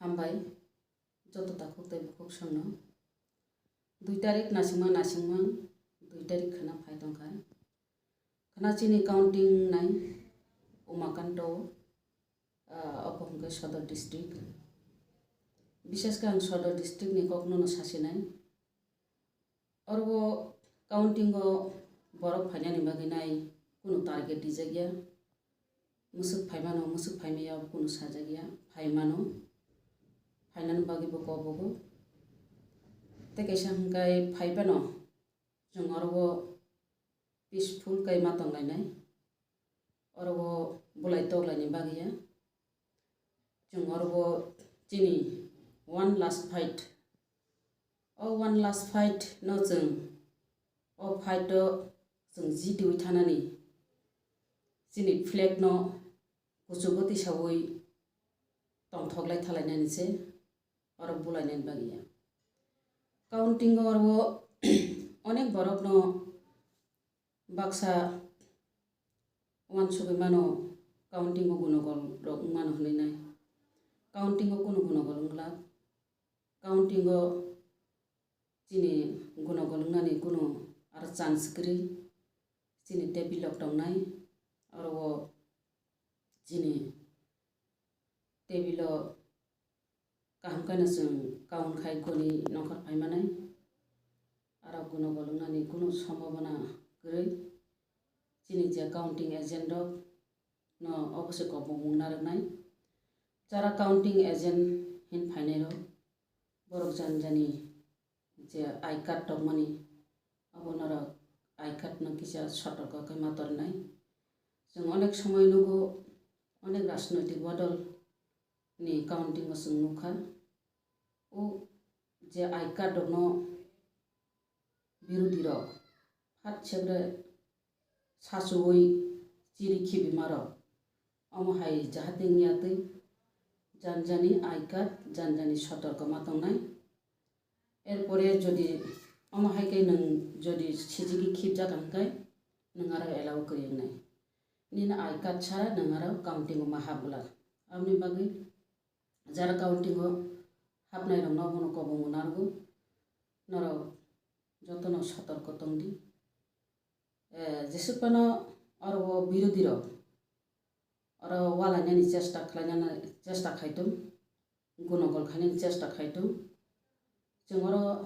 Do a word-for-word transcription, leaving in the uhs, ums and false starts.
Hambai joto takhuk tei bukhuk songno. Dui tarik naisingma naisingma dui tarik khana phai tongkha. Khana chini counting nai Umakanto, ah, obo hwnkhe Sodor district. Bishesh khe ang Sodor district ni kokno no sasinai. Oro counting o borok phainani bagwi nai kunu target rijak ya. Mwswk phaimano, mwswk phaimaya kunu sajak ya. Phaimano, phainani bagwi bo kobogo. Tei kaisa hwnkhe phaibano chwng oro peaceful khe ma tonglainai. Oro bulai toklaini bagwi ya. Chwng oro chini one last fight. O one last fight no chwng, o fight o chwng jitiwi thanani, chini flag no kuchugo tisawi tongthoklai thalainani se oro bulainani bagwi ya. Counting o oro onek borok no baksa uansugwi mano, counting o gunogol rok wng mano hwnwi nai. Counting o kunu gunogol wng glak. Counting o chini gunogol wngnani kunu aro chance kwrwi. Chini table rok tongnai, oro o chini table o kaham khe no chwng count khai goni nongkhor phai manai. Aro gunogol wngnani kunu sombhabona kwrwi. Chini je counting agent rok no obo se kobongmung narwknai. Jara counting agent hin phainai rok, borok jani jani je I card tongmani, abo norok I card no kisa sotorko khe ma tornai. Chwng onek somoi nugo, onek rajnoitik bodol ni counting o chwng nukha. O je I card rokno birodhi rok phat sebre sachuwi chiri khibimarok. Omo hai jahate wngya twi jani jani I card, jani jani sotorko ma tongnai. Erpore jodi omo hai khe nwng jodi sijigwi khibjak hwnkhe nwng aro allow kwrwi wngnai. Nini I card sara nwng aro counting o ma hap glak. Aboni bagwi jara counting o hapnai rokno bono kobongo narwgo. Norok jotono sotorko tongdi. Eh, jesuk phano oro o birodhi rok oro walainani chesta khlainani chesta khaitong, gunogol khainani chesta khaitong. Chwng oro